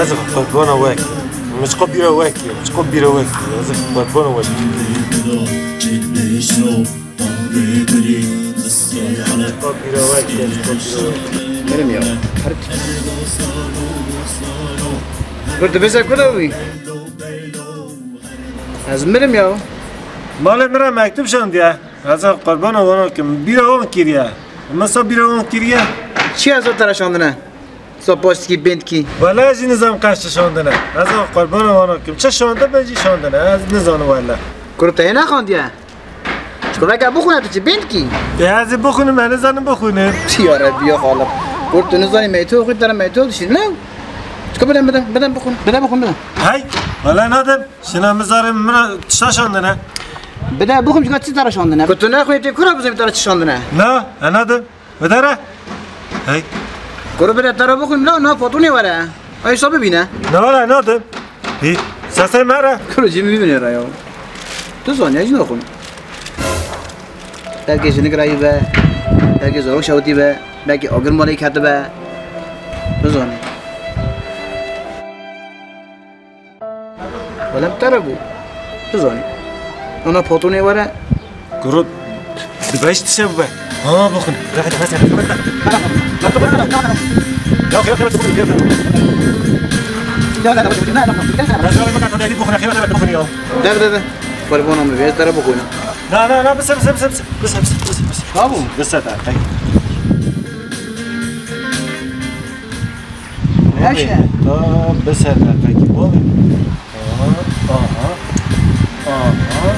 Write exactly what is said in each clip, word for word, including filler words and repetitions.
Ez qurbana wek. Min çiqa bîra wek ye. Çiqa bîra wek ye. Ez qurbana wek. Çiqa bîra wek ye. Çiqa bîra wek ye. Mirim ya. Her... Kur dibêje ku de wî? Ez mirim ya. Malê min re mektûb şandiye. Ez qurbana wan kim. Bîra wan kiriye. Min sa bîra wan kiriye. Çi ez te re şandine? Sa paştikî bêndkî. Wele ez jî nizam qeş çi şandine. Ez qurbana wan kim. Çi şandibe jî şandine. Ez nizanim wele. Kuro te yê nexandiye? Çiko veke bixwîne tu çi bêndkî? Ê, ez ê bixwînim, ez nizanim bixwînim. Çi ya Rebbi ya Xaliq. Kur tu nizanî meytû oxî, te re meytû dişîn, ne? Çiko bide, bide, bide bixwîn, bide bixwîn, bide. Hey, wele nadim. Şina mizarê min re tişta şandine. Bide bixwîn, çika çi te re şandine? Ku tu nexwînî tê kura bizanî te re çi şandine? Na, e nadim. Bide re. Hey. Kuro bide te re bixwîn, bila na patronê were. Ay sa bibîne. Ne were, nadim. Hî, sesê me re. Kuro cî min bibîne re ya. Tu zanî, ez naxwim. Belkî jinik rayî be, belkî zarok şewitî be, belkî agir malê ketibe. Tu zanî. Wele te re got. Tu zanî. Ana patronê were. Kuro, dibe ji tişe bibe. Ha, bixwin. De, de, de. Kurbana min vê, ez te re bixwînim. Na, na, na, bise, bise, bise, bise. Bise, bise, bise, bise. Babu. Bise te, hey. Baş e. Ta bise te, peki, bu. Aha, aha, aha.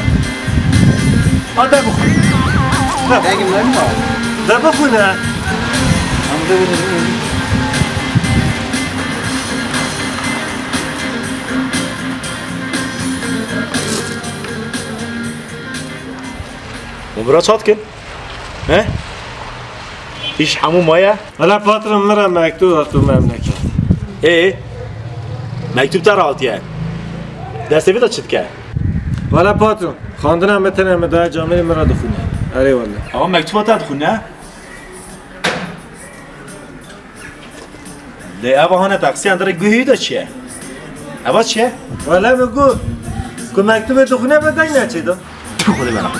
Ha, de bixwîne. De bixwîne. Peki, ben mi? De bixwîne. Em de bixwîne. Hûn bira çawa dikin? He? Îş hemû maye? Wele patron, min re mektûb hatiye memleket. Ê? Mektûb te re hatiye? Destê vê de çi dike? Wele patron, xwendina min tenê min daye camêrê min re dixwîne. Erê wele. Ama mektûba te dixwîne? Lê eva hane taksiyan dere guhê da çi ye? Eva çi ye? Wele min got, ku mektûbê dixwîne be deng neçê da. Tu xwedê bera.